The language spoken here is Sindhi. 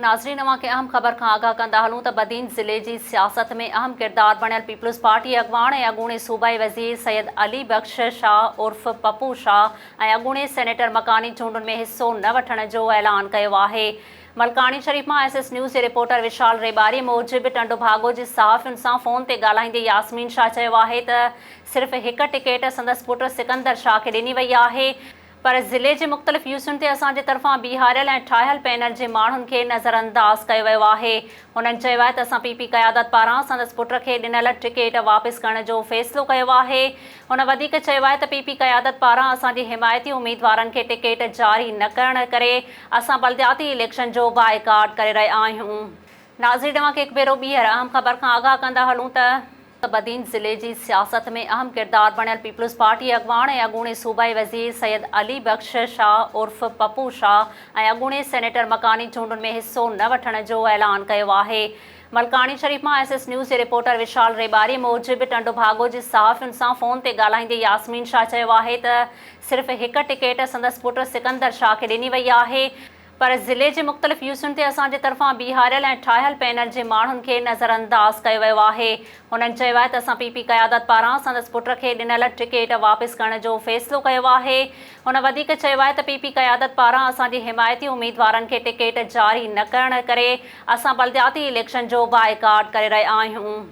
ناظرين اوهان کي اهم خبر کان آگاهه ڪندا هلون ته بدين ضلعي جي سياست ۾ اهم ڪردار بڻيل پيپلز پارٽي اڳواڻ ۽ اڳوڻي صوبائي وزير سيد علي بخش شاهه عرف پپو شاهه ۽ اڳوڻي سينيٽر مڪاني چونڊن ۾ حصو نه وٺڻ جو اعلان ڪيو آهي. ملڪاڻي شريف مان ايس ايس نيوز جي رپورٽر وشال ريٻاري موجب ٽنڊوڀاڳو جي صحافين سان فون تي ڳالهائيندي ياسمين شاهه چيو آهي ته صرف هڪ ٽڪيٽ سندس پٽ سڪندر شاهه کي ڏني وئي آهي پر ضلعي جي مختلف يوسين تي اسان جي طرفان بيهاريل ۽ ٺاهيل پينل جي ماڻهن کي نظرانداز ڪيو ويو آهي. هنن چيو آهي ته اسان پي پي قيادت پاران سندس پٽ کي ڏنل ٽڪيٽ واپس ڪرڻ جو فيصلو ڪيو آهي. هن وڌيڪ چيو آهي ته پي پي قيادت پاران اسان جي حمايتي اميدوارن کي ٽڪيٽ جاري نه ڪرڻ ڪري اسان بلدياتي اليڪشن جو بائيڪاٽ ڪري رهيا آهيون. ناظرين اوهان کي هڪ ڀيرو ٻيهر اهم خبر کان آگاهه ڪندا هلون ته، بدين ضلعي جي سياست ۾ اهم ڪردار بڻيل پيپلز پارٽي اڳواڻ ۽ اڳوڻي صوبائي وزير سيد علي بخش شاهه عرف پپو شاهه ۽ اڳوڻي سينيٽر مڪاني چونڊن ۾ حصو نه وٺڻ جو اعلان ڪيو آهي. ملڪاڻي شريف مان ايس ايس نيوز جي رپورٽر وشال ريٻاري موجب ٽنڊوڀاڳو جي صحافين سان فون تي ڳالهائيندي ياسمين شاهه چيو آهي ته صرف هڪ ٽڪيٽ سندس پٽ سڪندر شاهه کي ڏني وئي آهي پر ضلعي جي مختلف يوسين تي اسان جي طرفان بيهاريل ۽ ٺاهيل پينل جي ماڻهن کي نظرانداز ڪيو ويو آهي. هنن چيو آهي ته اسان پي پي قيادت پاران سندس پٽ کي ڏنل ٽڪيٽ واپس ڪرڻ جو فيصلو ڪيو آهي. هن وڌيڪ چيو آهي ته پي پي قيادت پاران اسان جي حمايتي اميدوارن کي ٽڪيٽ جاري نه ڪرڻ ڪري اسان بلدياتي اليڪشن جو بائيڪاٽ ڪري رهيا آهيون.